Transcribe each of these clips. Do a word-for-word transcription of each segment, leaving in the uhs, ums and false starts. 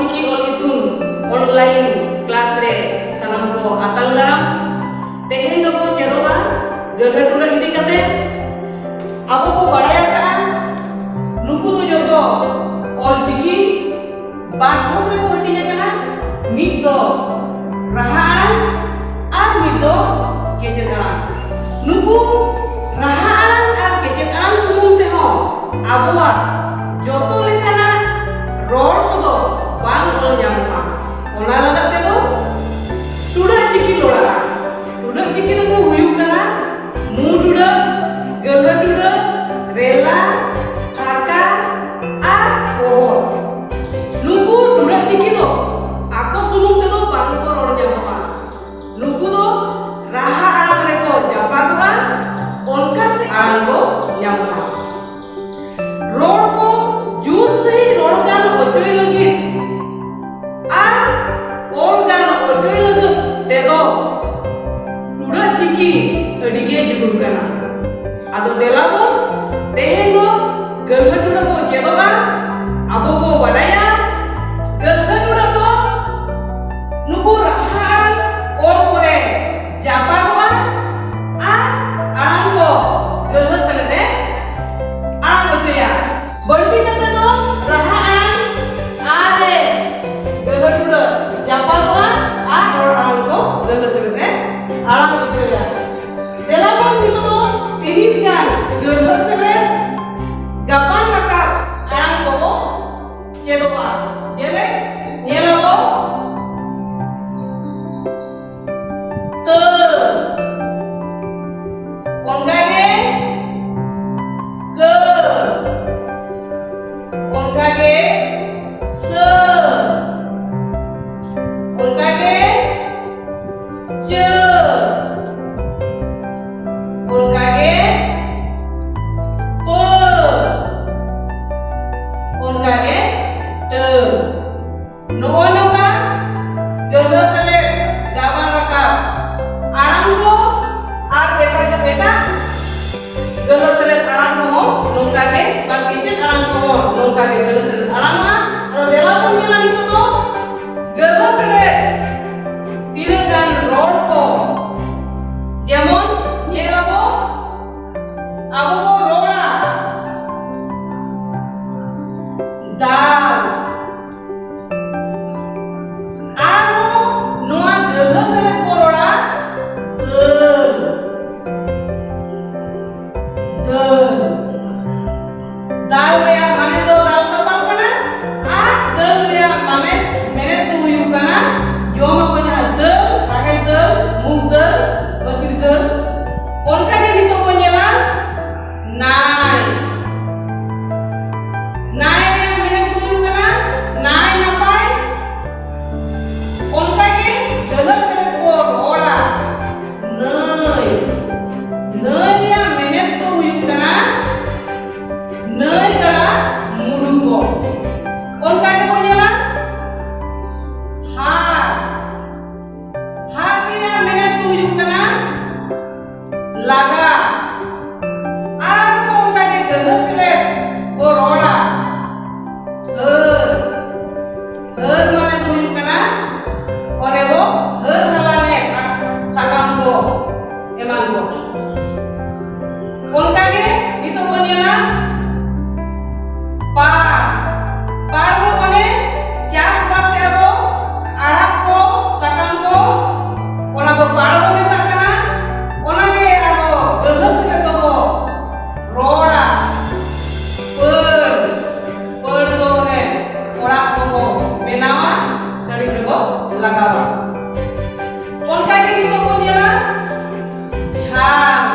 ᱪᱤᱠᱤ ᱚᱞ ᱤᱛᱩᱱ online class ᱨᱮ ᱥᱟᱱᱟᱢ ᱠᱚ ᱟᱛᱟᱝ ᱫᱟᱨᱟᱢ᱾ ᱛᱮᱦᱮᱧ ᱫᱚᱵᱚ ᱪᱮᱫᱚᱜᱼᱟ ᱜᱟᱹᱞᱦᱟᱹ ᱴᱩᱰᱟᱹᱜ ᱤᱫᱤ ᱠᱟᱛᱮ᱾ ᱟᱵᱚ ᱵᱚ ᱵᱟᱲᱟᱭ ᱟᱠᱟᱫᱼᱟ, ᱱᱩᱠᱩ ᱫᱚ ᱡᱚᱛᱚ ᱚᱞ ᱪᱤᱠᱤ ᱵᱟᱨ ᱛᱷᱚᱠ ᱨᱮᱠᱚ ᱦᱟᱹᱴᱤᱧ ᱟᱠᱟᱱᱟ᱾ ᱢᱤᱫ ᱫᱚ ᱨᱟᱦᱟ ᱟᱲᱟᱝ ᱟᱨ ᱢᱤᱫ ᱫᱚ ᱠᱮᱪᱮᱫ ᱟᱲᱟᱝ᱾ ᱱᱩᱠᱩ ᱨᱟᱦᱟ ᱟᱲᱟᱝ ᱟᱨ ᱠᱮᱪᱮᱫ ᱟᱲᱟᱝ ᱥᱩᱢᱩᱝ ᱛᱮᱦᱚᱸ ᱟᱵᱚᱣᱟᱜ ᱡᱚᱛᱚ ᱞᱮᱠᱟᱱᱟᱜ ᱨᱚᱲ ᱠᱚᱫᱚ ᱵᱟᱝ ᱚᱞ ᱧᱟᱢᱚᱜᱼᱟ᱾ ᱚᱱᱟ ᱞᱟᱹᱜᱤᱫ ᱛᱮᱫᱚ ᱴᱩᱰᱟᱹᱜ ᱪᱤᱠᱤ ᱞᱚᱲᱟᱜᱼᱟ᱾ ᱴᱩᱰᱟᱹᱜ ᱪᱤᱠᱤ ᱫᱚᱠᱚ ᱦᱩᱭᱩᱜ ᱠᱟᱱᱟ ᱢᱩ ᱴᱩᱰᱟᱹᱜ, ᱜᱟᱹᱞᱦᱟᱹ ᱴᱩᱰᱟᱹᱜ, ᱨᱮᱞᱟ, ᱦᱟᱨᱠᱟ ᱟᱨ ᱚᱦᱚᱨ᱾ ᱱᱩᱠᱩ ᱴᱩᱰᱟᱹᱜ ᱪᱤᱠᱤ ᱫᱚ ᱟᱠᱚ ᱥᱩᱢᱩᱝ ᱛᱮᱫᱚ ᱵᱟᱝ ᱠᱚ ᱨᱚᱲ ᱧᱟᱢᱚᱜᱼᱟ᱾ ᱱᱩᱠᱩ ᱫᱚ ᱨᱟᱦᱟ ᱟᱲᱟᱝ ᱨᱮᱠᱚ ᱡᱟᱯᱟᱜᱚᱜᱼᱟ, ᱚᱱᱠᱟᱛᱮ ᱟᱲᱟᱝ ᱠᱚ ᱧᱟᱢᱚᱜᱼᱟ᱾ ᱨᱚᱲ ᱠᱚ ᱡᱩᱛ ᱥᱟᱺᱦᱤᱡ ᱨᱚᱲ ᱜᱟᱱ ᱦᱚᱪᱚᱭ ᱞᱟᱹᱜᱤᱫ ᱟᱨ ᱚᱞ ᱜᱟᱱ ᱦᱚᱪᱚᱭ ᱞᱟᱹᱜᱤᱫ ᱛᱮᱫᱚ ᱴᱩᱰᱟᱹᱜ ᱪᱤᱠᱤ ᱟᱹᱰᱤ ᱜᱮ ᱡᱟᱹᱨᱩᱲ ᱠᱟᱱᱟ᱾ ᱟᱫᱚ ᱫᱮᱞᱟ ᱵᱚᱱ ᱛᱮᱦᱮᱧ ᱫᱚ ᱜᱟᱹᱞᱦᱟᱹ ᱴᱩᱰᱟᱹᱜ ᱵᱚ ᱪᱮᱫᱚᱜᱼᱟ᱾ ᱟᱵᱚ ᱵᱚ ᱵᱟᱰᱟᱭᱟ ᱜᱟᱹᱞᱦᱟᱹ ᱴᱩᱰᱟᱹᱜ ᱫᱚ ᱱᱩᱠᱩ ᱨᱟᱦᱟ ᱟᱲᱟᱝ ᱚᱞ ᱠᱚᱨᱮ ᱡᱟᱯᱟᱜᱚᱜᱼᱟ ᱟᱨ ᱟᱲᱟᱝ ᱠᱚ ᱜᱟᱹᱞᱦᱟᱹ ᱥᱮᱞᱮᱫ ᱮ ᱟᱲᱟᱝ ᱦᱚᱪᱚᱭᱟ᱾ ᱵᱟᱹᱲᱛᱤ ᱠᱟᱛᱮ ᱫᱚ ᱨᱟᱦᱟ ᱟᱲᱟᱝ ᱟᱨ ᱮ ᱜᱟᱹᱞᱦᱟᱹ ᱴᱩᱰᱟᱹᱜ ᱡᱟᱯᱟᱜᱚᱜᱼᱟ ᱟᱨ ᱨᱚᱲ ᱟᱲᱟᱝ ᱠᱚ ᱜᱟᱹᱞᱦᱟᱹ ᱥᱮᱞᱮᱫ ᱮ ᱟᱲᱟᱝ ᱦᱚᱪᱚᱭᱟ᱾ ᱫᱮᱞᱟ ᱵᱚᱱ ᱱᱤᱛᱚᱜ ᱫᱚ ᱛᱤᱱᱤᱴ ᱜᱟᱱ ᱜᱟᱹᱞᱦᱟᱹ ᱥᱮᱞᱮᱫ ᱜᱟᱵᱟᱱ ᱨᱟᱠᱟᱵ ᱟᱲᱟᱝ ᱠᱚᱵᱚ ᱪᱮᱫᱚᱜᱼᱟ᱾ ᱡᱮᱞᱮᱠ ᱧᱮᱞᱟᱵᱚ ᱛᱟᱹ, ᱚᱱᱠᱟᱜᱮ ᱠᱟᱹ, ᱚᱱᱠᱟᱜᱮ ᱥᱟᱹ, ᱚᱱᱠᱟᱜᱮ ᱪᱟᱹ, ᱚᱱᱠᱟᱜᱮ ᱯᱟᱹ, ᱚᱱᱠᱟᱜᱮ ᱴᱟᱹ᱾ ᱱᱚᱜᱼᱚᱭ ᱱᱚᱝᱠᱟ ᱜᱟᱹᱞᱦᱟᱹ ᱥᱮᱞᱮᱫ ᱜᱟᱵᱟᱱ ᱨᱟᱠᱟᱵ ᱟᱲᱟᱝ ᱠᱚ ᱟᱨ ᱮᱴᱟᱜ ᱮᱴᱟᱜ ᱜᱟᱹᱞᱦᱟᱹ ᱥᱮᱞᱮᱫ ᱟᱲᱟᱝ ᱠᱚᱦᱚᱸ ᱱᱚᱝᱠᱟ ᱜᱮ, ᱵᱟᱝ ᱠᱮᱪᱮᱫ ᱟᱲᱟᱝ ᱠᱚᱦᱚᱸ ᱱᱚᱝᱠᱟ ᱜᱮ ᱜᱟᱹᱞᱦᱟᱹ ᱥᱮᱞᱮᱫ ᱟᱲᱟᱝᱚᱜᱼᱟ᱾ ᱟᱫᱚ ᱫᱮᱞᱟ ᱵᱚᱱ ᱧᱮᱞᱟ ᱱᱤᱛᱚᱜ ᱫᱚ ᱱᱟᱭ᱾ ᱱᱟᱭ ᱨᱮᱭᱟᱜ ᱢᱮᱱᱮᱛ ᱫᱚ ᱦᱩᱭᱩᱜ ᱠᱟᱱᱟ ᱱᱟᱭ ᱱᱟᱯᱟᱭ᱾ ᱚᱱᱠᱟᱜᱮ ᱜᱟᱹᱦᱞᱟᱹ ᱥᱮᱞᱮᱫ ᱵᱚ ᱨᱚᱲᱟ ᱱᱟᱹᱭ᱾ ᱱᱟᱹᱭ ᱨᱮᱭᱟᱜ ᱢᱮᱱᱮᱛ ᱫᱚ ᱦᱩᱭᱩᱜ ᱠᱟᱱᱟ ᱱᱟᱹᱭ, ᱜᱟᱰᱟ, ᱢᱩᱰᱩ ᱠᱚ᱾ ᱚᱱᱠᱟ ᱜᱮᱵᱚ ᱧᱮᱞᱟ ᱦᱟᱨ᱾ ᱦᱟᱨ ᱨᱮᱭᱟᱜ ᱢᱮᱱᱮᱛ ᱫᱚ ᱦᱩᱭᱩᱜ ᱠᱟᱱᱟ ᱞᱟᱜᱟ᱾ ᱟᱨ ᱚᱱᱠᱟ ᱜᱮ ᱜᱟᱹᱦᱞᱟᱹ ᱥᱮᱞᱮᱫ ᱵᱚ ᱨᱚᱲᱟ ᱦᱟᱹᱨ᱾ ᱦᱟᱹᱨ ᱢᱟᱱᱮ ᱫᱚ ᱦᱩᱭᱩᱜ ᱠᱟᱱᱟ ᱚᱱᱮ ᱵᱚ ᱦᱟᱹᱨ ᱦᱟᱞᱟᱝᱮᱫ ᱥᱟᱠᱟᱢ ᱠᱚ ᱮᱢᱟᱱ ᱠᱚ᱾ ᱚᱱᱠᱟ ᱜᱮ ᱱᱤᱛᱚᱜ ᱵᱚ ᱧᱮᱞᱟ ᱯᱟᱲ᱾ ᱯᱟᱲ ᱫᱚ ᱢᱟᱱᱮ ᱪᱟᱥᱵᱟᱥ ᱮᱫᱟ ᱵᱚ, ᱟᱲᱟᱜ ᱠᱚ, ᱥᱟᱠᱟᱢ ᱠᱚ, ᱚᱱᱟ ᱫᱚ ᱯᱟᱲ ᱵᱚ ᱢᱮᱛᱟᱜ ᱠᱟᱱᱟ᱾ ᱚᱱᱟ ᱜᱮ ᱟᱨᱦᱚᱸ ᱜᱟᱹᱦᱞᱟᱹ ᱥᱮᱞᱮᱫ ᱫᱚᱵᱚ ᱨᱚᱲᱟ ᱯᱟᱹᱲ᱾ ᱯᱟᱹᱲ ᱫᱚ ᱚᱱᱮ ᱚᱲᱟᱜ ᱠᱚᱵᱚ ᱵᱮᱱᱟᱣᱟ, ᱥᱟᱹᱲᱤᱢ ᱨᱮᱵᱚ ᱞᱟᱜᱟᱣᱟ᱾ ᱚᱱᱠᱟ ᱜᱮ ᱱᱤᱛᱚᱜ ᱵᱚᱱ ᱧᱮᱞᱟ ᱡᱷᱟᱞ᱾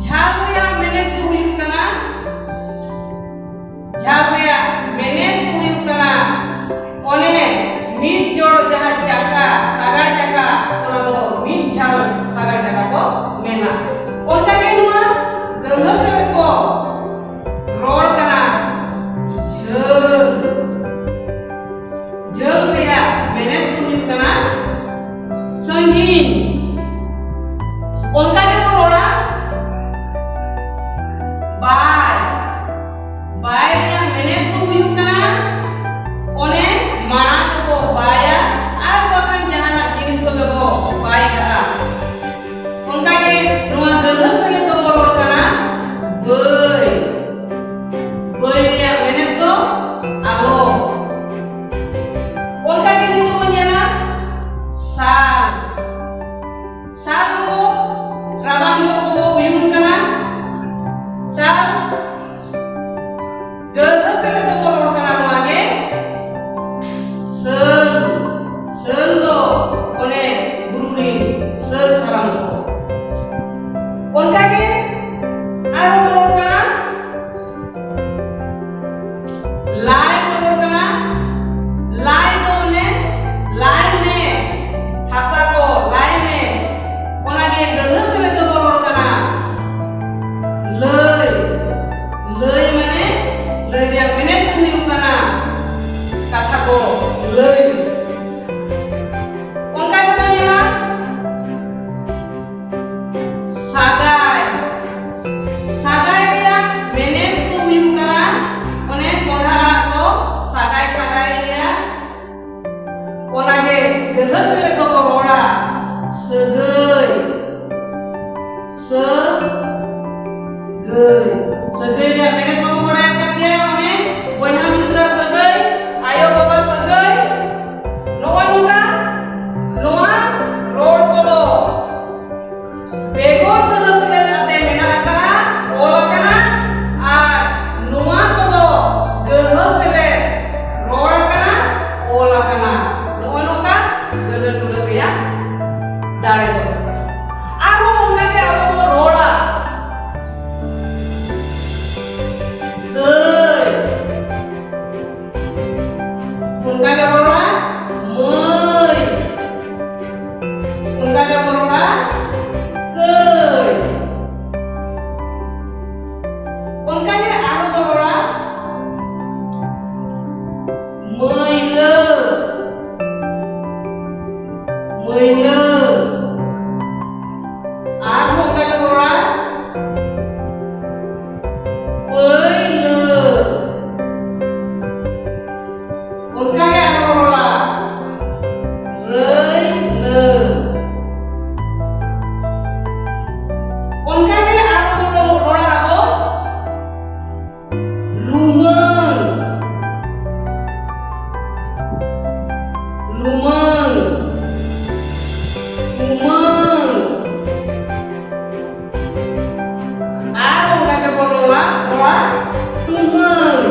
ᱡᱷᱟᱞ ᱨᱮᱭᱟᱜ ᱢᱮᱱᱮᱛ ᱫᱚ ᱦᱩᱭᱩᱜ ᱠᱟᱱᱟ, ᱡᱷᱟᱞ ᱨᱮᱭᱟᱜ ᱢᱮᱱᱮᱛ ᱫᱚ ᱦᱩᱭᱩᱜ ᱠᱟᱱᱟ ᱚᱱᱮ ᱢᱤᱫ ᱡᱚᱲ ᱡᱟᱦᱟᱸ ᱪᱟᱠᱟ, ᱥᱟᱜᱟᱲ ᱪᱟᱠᱟ, ᱚᱱᱟ ᱫᱚ ᱢᱤᱫ ᱡᱷᱟᱞ ᱥᱟᱜᱟᱲ ᱪᱟᱠᱟ ᱠᱚ ᱢᱮᱱᱟ᱾ ᱚᱱᱠᱟ ᱜᱮ ᱱᱚᱣᱟ ᱜᱟᱹᱦᱞᱟᱹ ᱥᱮᱞᱮᱫ ᱠᱚ ᱨᱚᱲ ᱠᱟᱱᱟ ᱡᱷᱟᱹᱞ᱾ ᱡᱷᱟᱹᱞ ᱨᱮᱭᱟᱜ ᱢᱮᱱᱮᱛ ᱫᱚ ᱦᱩᱭᱩᱜ ᱠᱟᱱᱟ ᱥᱟᱺᱜᱤᱧ᱾ ᱚᱱᱠᱟ ᱜᱮᱵᱚ ᱨᱚᱲᱟ ᱵᱟᱭ᱾ ᱵᱟᱭ ᱨᱮᱭᱟᱜ ᱢᱮᱱᱮᱛ ᱫᱚ ᱦᱩᱭᱩᱜ ᱠᱟᱱᱟ ᱚᱱᱮ ᱢᱟᱲᱟᱝ ᱫᱚᱵᱚ ᱵᱟᱭᱟ ᱟᱨ ᱵᱟᱠᱷᱟᱱ ᱡᱟᱦᱟᱱᱟᱜ ᱡᱤᱱᱤᱥ ᱠᱚᱜᱮ ᱵᱚ ᱵᱟᱭ ᱠᱟᱜᱼᱟ᱾ ᱚᱱᱠᱟᱜᱮ ᱱᱚᱣᱟ ᱜᱟᱹᱦᱞᱟᱹ ᱥᱮᱞᱮᱫ ᱫᱚᱵᱚ ᱨᱚᱲ ᱠᱟᱱᱟ ᱵᱟᱹᱭ᱾ ᱵᱟᱹᱭ ᱨᱮᱭᱟᱜ ᱢᱮᱱᱮᱛ ᱫᱚ ᱟᱞᱚ᱾ ᱚᱱᱠᱟᱜᱮ ᱱᱤᱛᱚᱜ ᱵᱚᱱ ᱧᱮᱞᱟ ᱥᱟᱞ᱾ ᱥᱟᱞ ᱫᱚ ᱨᱟᱵᱟᱝ ᱡᱚᱦᱚᱜ ᱠᱚᱵᱚ ᱩᱭᱩᱝ ᱠᱟᱱᱟ᱾ ᱥᱟᱞ ᱜᱟᱹᱦᱞᱟᱹ ᱥᱮᱞᱮᱫ ᱫᱚᱵᱚ ᱨᱚᱲ ᱠᱟᱱᱟ ᱱᱚᱣᱟ ᱜᱮ ᱥᱟᱹᱞ᱾ ᱥᱟᱹᱞ ᱫᱚ ᱚᱱᱮ ᱵᱩᱨᱩ ᱨᱤᱱ ᱥᱟᱹᱞ ᱥᱟᱨᱟᱢ ᱠᱚ᱾ ᱚᱱᱠᱟᱜᱮ ᱥᱟᱹᱜᱟᱹᱭ᱾ ᱥᱟᱹᱜᱟᱹᱭ ᱨᱮᱭᱟᱜ ᱢᱮᱱᱮᱛ ᱢᱟᱵᱚ ᱵᱟᱲᱟᱭ ᱟᱠᱟᱫ ᱜᱮᱭᱟ, ᱚᱱᱮ ᱵᱚᱭᱦᱟ ᱢᱤᱥᱨᱟ ᱥᱟᱹᱜᱟᱹᱭ, ᱟᱭᱳ ᱵᱟᱵᱟ ᱥᱟᱹᱜᱟᱹᱭ᱾ ᱱᱚᱜᱼᱚᱭ ᱱᱚᱝᱠᱟ ᱱᱚᱣᱟ ᱨᱚᱲ ᱠᱚᱫᱚ ᱵᱮᱜᱚᱨ ᱜᱟᱹᱞᱦᱟᱹ ᱥᱮᱞᱮᱫ ᱟᱛᱮ ᱢᱮᱱᱟᱜ ᱟᱠᱟᱫᱼᱟ, ᱚᱞ ᱟᱠᱟᱱᱟ, ᱟᱨ ᱱᱚᱣᱟ ᱠᱚᱫᱚ ᱜᱟᱹᱞᱦᱟᱹ ᱥᱮᱞᱮᱫ ᱨᱚᱲ ᱟᱠᱟᱱᱟ, ᱚᱞ ᱟᱠᱟᱱᱟ᱾ ᱱᱚᱜᱼᱚᱭ ᱱᱚᱝᱠᱟ ᱜᱟᱹᱞᱦᱟᱹ ᱴᱩᱰᱟᱹᱜ ᱨᱮᱭᱟᱜ ᱫᱟᱲᱮ ᱫᱚ᱾ ᱟᱨᱦᱚᱸ ᱚᱱᱠᱟ ᱜᱮ ᱟᱵᱚ ᱵᱚᱱ ᱨᱚᱲᱟ, ᱫᱟᱹᱭ᱾ ᱚᱱᱠᱟ ᱜᱮ ᱵᱚᱱ ᱨᱚᱲᱟ, ᱢᱟᱹᱭ᱾ ᱚᱱᱠᱟ ᱜᱮ ᱵᱚᱱ ᱨᱚᱲᱟ, ᱠᱟᱹᱭ᱾ ᱚᱱᱠᱟ ᱜᱮ ᱟᱨᱦᱚᱸ ᱵᱚᱱ ᱨᱚᱲᱟ, ᱢᱟᱹᱭᱞᱟᱹ᱾ ᱢᱟᱹᱭᱞᱟᱹ᱾ ᱟᱨᱦᱚᱸ ᱚᱱᱠᱟ ᱜᱮ ᱵᱚᱱ ᱨᱚᱲᱟ, ᱯᱟᱹᱭᱞᱟᱹ᱾ ᱚᱱᱠᱟ ᱜᱮ ᱟᱨᱦᱚᱸ ᱵᱚᱱ ᱨᱚᱲᱟ, ᱨᱟᱹᱭᱞᱟᱹ᱾ ᱚᱱᱠᱟ ᱜᱮ ᱟᱨᱦᱚᱸ ᱵᱚᱱ ᱨᱚᱲᱟ ᱟᱵᱚ, ᱞᱩᱢᱟᱹᱝ, ᱞᱩᱢᱟᱹᱝ, ᱩᱢᱟᱹᱝ᱾ ᱟᱨ ᱚᱱᱠᱟ ᱜᱮᱵᱚᱱ ᱨᱚᱲᱟ, ᱨᱚᱲᱟ, ᱴᱩᱢᱟᱹᱝ,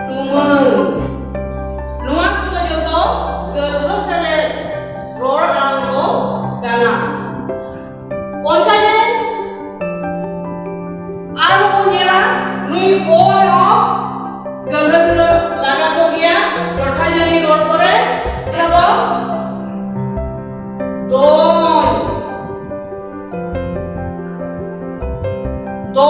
ᱴᱩᱢᱟᱹᱝ᱾ ᱱᱚᱣᱟ ᱠᱚᱫᱚ ᱡᱚᱛᱚ ᱜᱟᱹᱞᱦᱟᱹ ᱥᱮᱞᱮᱫ ᱨᱚᱲ ᱟᱲᱟᱝ ᱠᱚ ᱠᱟᱱᱟ᱾ ᱚᱱᱠᱟᱜᱮ ᱟᱨᱦᱚᱸ ᱵᱚᱱ ᱧᱮᱞᱟ, ᱱᱩᱭ ᱚ ᱨᱮᱦᱚᱸ ᱜᱟᱹᱞᱦᱟᱹ ᱴᱩᱰᱟᱹᱜ ᱞᱟᱜᱟᱛᱚᱜ ᱜᱮᱭᱟ ᱴᱚᱴᱷᱟ ᱡᱟᱹᱨᱤ ᱨᱚᱲ ᱠᱚᱨᱮ᱾ ᱧᱮᱞᱟᱵᱚᱱ, ᱫᱚᱧ, ᱫᱚ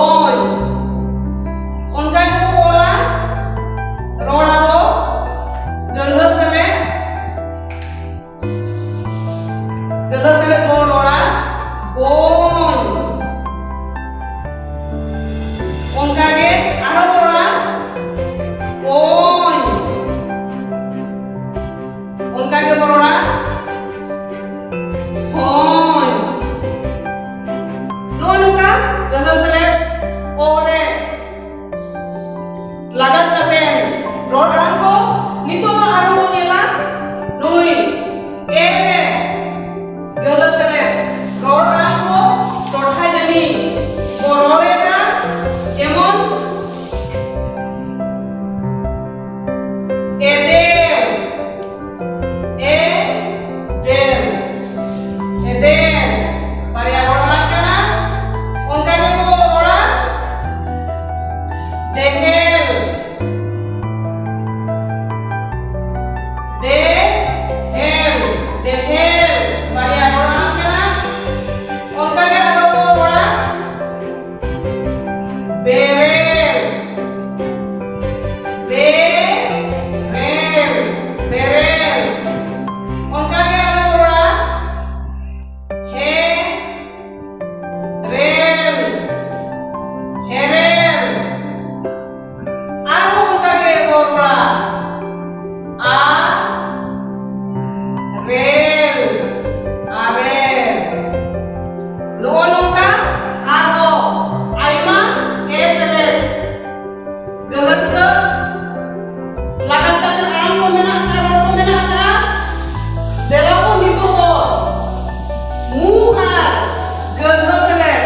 ᱜᱟᱹᱞᱦᱟᱹ ᱥᱮᱞᱮᱫ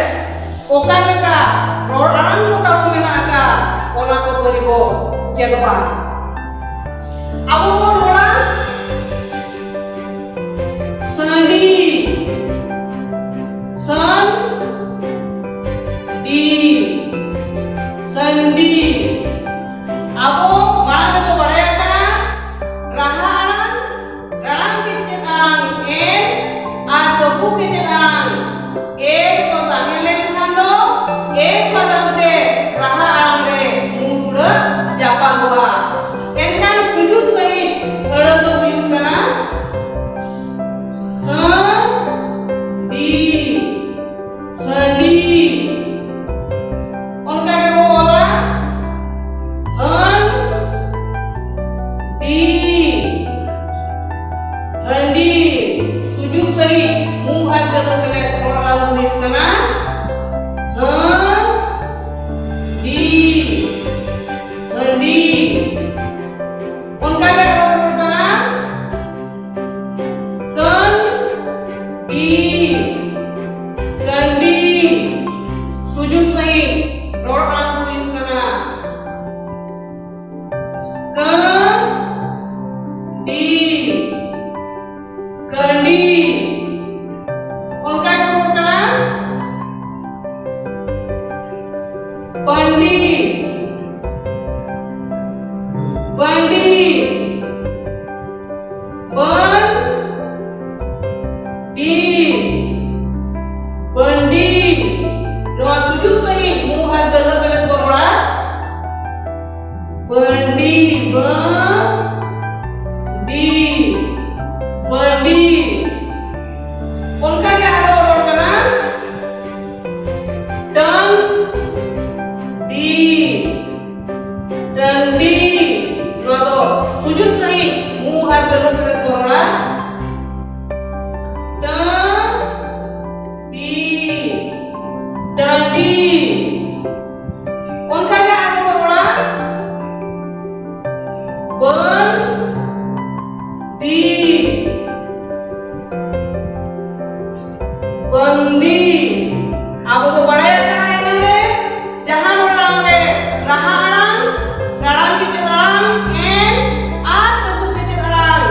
ᱚᱠᱟ ᱞᱮᱠᱟ ᱨᱚᱲ ᱟᱲᱟᱝ ᱠᱚ ᱛᱟᱵᱚ ᱢᱮᱱᱟᱜ ᱟᱠᱟᱫ, ᱚᱱᱟ ᱠᱚ ᱯᱟᱹᱨᱤ ᱵᱚ ᱪᱮᱫᱚᱜᱼᱟ᱾ ᱟᱵᱚ ᱵᱚᱱ ᱨᱚᱲᱟ ᱥᱟᱺᱰᱤ, ᱥᱟᱱ, ᱰᱤ, ᱥᱟᱺᱰᱤ᱾ ᱟᱵᱚ ᱢᱟᱲᱟᱝ ᱨᱮᱵᱚ ᱵᱟᱲᱟᱭ ᱟᱠᱟᱫᱼᱟ, ᱨᱟᱦᱟ ᱟᱲᱟᱝ, ᱨᱟᱲᱟᱝ ᱠᱮᱪᱮᱫ ᱟᱲᱟᱝ ᱮᱱ ᱟᱨ ᱛᱟᱹᱯᱩ ᱠᱮᱪᱮᱫ ᱟᱲᱟᱝ ᱮ ᱠᱚ ᱛᱟᱦᱮᱸ ᱞᱮᱱᱠᱷᱟᱱ ᱫᱚ ᱮ ᱵᱟᱫᱟᱞ ᱛᱮ ᱨᱟᱦᱟ ᱟᱲᱟᱝ ᱨᱮ ᱢᱩᱲ ᱩᱲᱟᱹ ᱡᱟᱯᱟᱜᱚᱜᱼᱟ᱾ ᱮᱱᱠᱷᱟᱱ ᱥᱩᱡᱩᱛ ᱥᱟᱺᱦᱤᱡ ᱟᱹᱲᱟᱹ ᱫᱚ ᱦᱩᱭᱩᱜ ᱠᱟᱱᱟ ᱥᱟᱺᱰᱤ, ᱥᱟᱺᱰᱤ᱾ ᱚᱱᱠᱟ ᱜᱮᱵᱚ ᱚᱞᱟ ᱦᱟᱺᱰᱤ, ᱦᱟᱺᱰᱤ᱾ ᱥᱩᱡᱩᱛ ᱥᱟᱺᱦᱤᱡ ᱢᱩ ᱟᱨ ᱜᱟᱹᱞᱦᱟᱹ ᱥᱮᱞᱮᱫ ᱨᱚᱲ ᱟᱲᱟᱝ ᱫᱚ ᱦᱩᱭᱩᱜ ᱠᱟᱱᱟ ᱦᱟᱺᱰᱤ, ᱦᱟᱺᱰᱤ᱾ ᱚᱱᱠᱟ ᱜᱮ ᱟᱨᱚ ᱨᱚᱲ ᱠᱟᱱᱟ ᱠᱟᱹᱱᱰᱤ, ᱠᱟᱹᱱᱰᱤ᱾ ᱥᱩᱡᱩᱛ ᱥᱟᱺᱦᱤᱡ ᱨᱚᱲ ᱟᱲᱟᱝ ᱫᱚ ᱦᱩᱭᱩᱜ ᱠᱟᱱᱟ ᱠᱟᱹᱱᱰᱤ, ᱠᱟᱹᱱᱰᱤ᱾ ᱚᱱᱠᱟ ᱜᱮ ᱨᱚᱲ ᱠᱟᱱᱟ ᱯᱟᱹᱱᱰᱤ, ᱯᱟᱹᱱᱰᱤ, ᱯᱟᱹᱱᱰᱤ, ᱯᱟᱹᱱᱰᱤ᱾ ᱱᱚᱣᱟ ᱥᱩᱡᱩᱛ ᱥᱟᱺᱦᱤᱡ ᱢᱩ ᱟᱨ ᱜᱟᱹᱞᱦᱟᱹ ᱥᱮᱞᱮᱫ ᱵᱚᱱ ᱨᱚᱲᱟ᱾ ᱯᱟᱹᱱᱰᱤ, ᱯᱟᱹᱱᱰᱤ, ᱯᱟᱹᱱᱰᱤ᱾ ᱚᱱᱠᱟ ᱜᱮ ᱟᱨᱚ ᱨᱚᱲ ᱠᱟᱱᱟ ᱴᱟᱹᱱᱰᱤ, ᱴᱟᱹᱱᱰᱤ᱾ ᱱᱚᱣᱟ ᱫᱚ ᱥᱩᱡᱩᱛ ᱥᱟᱺᱦᱤᱡ ᱢᱩ ᱟᱨ ᱜᱟᱹᱞᱦᱟᱹ ᱥᱮᱞᱮᱫ ᱵᱚᱱ ᱨᱚᱲᱟ᱾ ᱴᱟᱹᱱᱰᱤ, ᱴᱟᱹᱱᱰᱤ᱾ ᱚᱱᱠᱟ ᱜᱮ ᱟᱨᱦᱚᱸ ᱵᱚᱱ ᱨᱚᱲᱟ ᱵᱟᱹᱱᱫᱤ, ᱵᱟᱹᱱᱫᱤ᱾ ᱟᱵᱚ ᱵᱚ ᱵᱟᱲᱟᱭ ᱟᱠᱟᱫᱼᱟ ᱮᱱᱟᱝ ᱨᱮ, ᱡᱟᱦᱟᱱ ᱟᱲᱟᱝ ᱨᱮ ᱨᱟᱦᱟ ᱟᱲᱟᱝ, ᱨᱟᱲᱟᱝ ᱠᱮᱪᱮᱫ ᱟᱲᱟᱝ, ᱮᱱ ᱟᱨ ᱛᱟᱹᱵᱩ ᱠᱮᱪᱮᱫ ᱟᱲᱟᱝ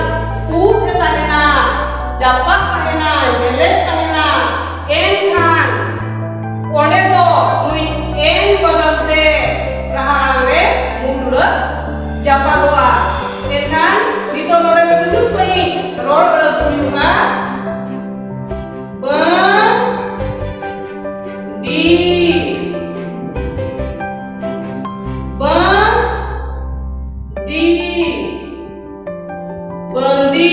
ᱩᱫ ᱨᱮ ᱛᱟᱦᱮᱱᱟ, ᱡᱟᱯᱟᱜ ᱛᱟᱦᱮᱱᱟ, ᱧᱮᱞᱮᱫ ᱛᱟᱦᱮᱱᱟ, ᱮᱱᱠᱷᱟᱱ ᱚᱸᱰᱮ ᱫᱚ ᱱᱩᱭ ᱮᱱ ᱵᱚᱫᱚᱞ ᱛᱮ ᱨᱟᱦᱟ ᱟᱲᱟᱝ ᱨᱮ ᱢᱩ ᱴᱩᱰᱟᱹᱜ ᱡᱟᱯᱟᱜᱚᱜᱼᱟ᱾ ᱮᱱᱠᱷᱟᱱ ᱱᱤᱛᱚᱜ ᱱᱚᱰᱮ ᱥᱩᱡᱩᱜ ᱥᱟᱺᱦᱤᱡ ᱨᱚᱲ ᱟᱹᱲᱟᱹ ᱦᱩᱭᱩᱜᱼᱟ᱾ ᱵᱟᱹᱝ ᱰᱤ ᱵᱟᱹᱝ ᱫᱤ ᱵᱟᱹᱝᱫᱤ᱾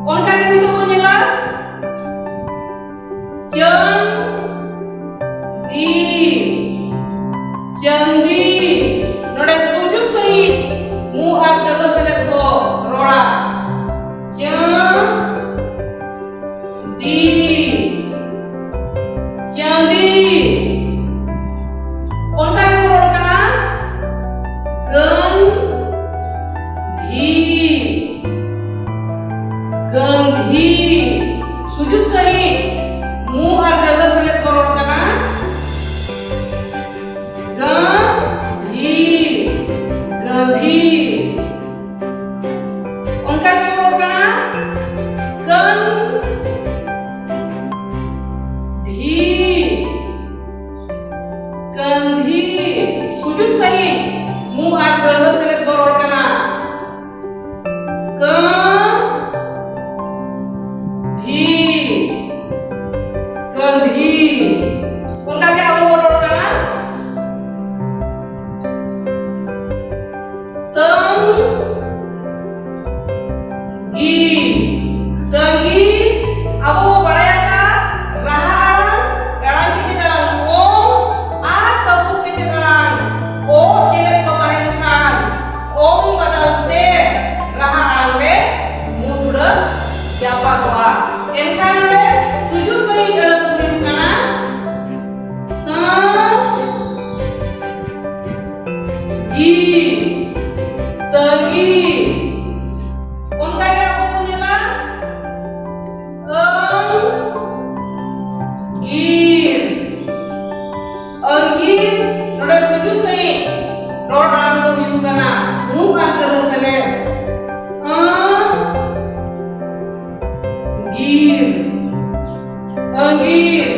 ᱚᱱᱠᱟ ᱜᱮ ᱱᱤᱛᱚᱜ ᱵᱚᱱ ᱧᱮᱞᱟ ᱪᱟᱹᱝ ᱫᱤ ᱪᱟᱹᱝᱫᱤ᱾ ᱱᱚᱰᱮ ᱥᱩᱡᱩᱜ ᱥᱟᱺᱦᱤᱡ ᱢᱩ ᱟᱨ ᱜᱟᱹᱦᱞᱟᱹ ᱥᱮᱞᱮᱫ ᱠᱚ ᱨᱚᱲᱟ᱾ ᱪᱟᱹᱝ ᱫᱤ ᱪᱟᱹᱝᱫᱤ᱾ ᱚᱱᱠᱟ ᱜᱮᱵᱚᱱ ᱨᱚᱲ ᱠᱟᱱᱟ ᱜᱟᱹᱝ ᱫᱷᱤ ᱜᱟᱹᱝᱫᱷᱤ᱾ ᱥᱩᱡᱩᱜ ᱥᱟᱺᱦᱤᱡ ᱢᱩ ᱟᱨ ᱜᱟᱹᱦᱞᱟᱹ ᱥᱮᱞᱮᱫ ᱠᱚ ᱨᱚᱲ ᱠᱟᱱᱟ ᱜᱟᱹᱝᱫᱷᱤ ᱜᱟᱹᱝᱫᱷᱤ᱾ ᱚᱱᱠᱟ ᱜᱮ ᱨᱚᱲ ᱠᱟᱱᱟ ᱠᱟᱹᱱ ᱫᱷᱤ ᱠᱟᱹᱱᱫᱷᱤ᱾ ᱥᱩᱡᱩᱜ ᱥᱟᱺᱦᱤᱡ ᱢᱩ ᱟᱨ ᱜᱟᱹᱦᱞᱟᱹ ᱥᱮᱞᱮᱫ ᱵᱚ ᱨᱚᱲ ᱠᱟᱱᱟ ᱠᱟᱹᱱ ᱫᱷᱤ ᱵᱟᱝᱜᱤ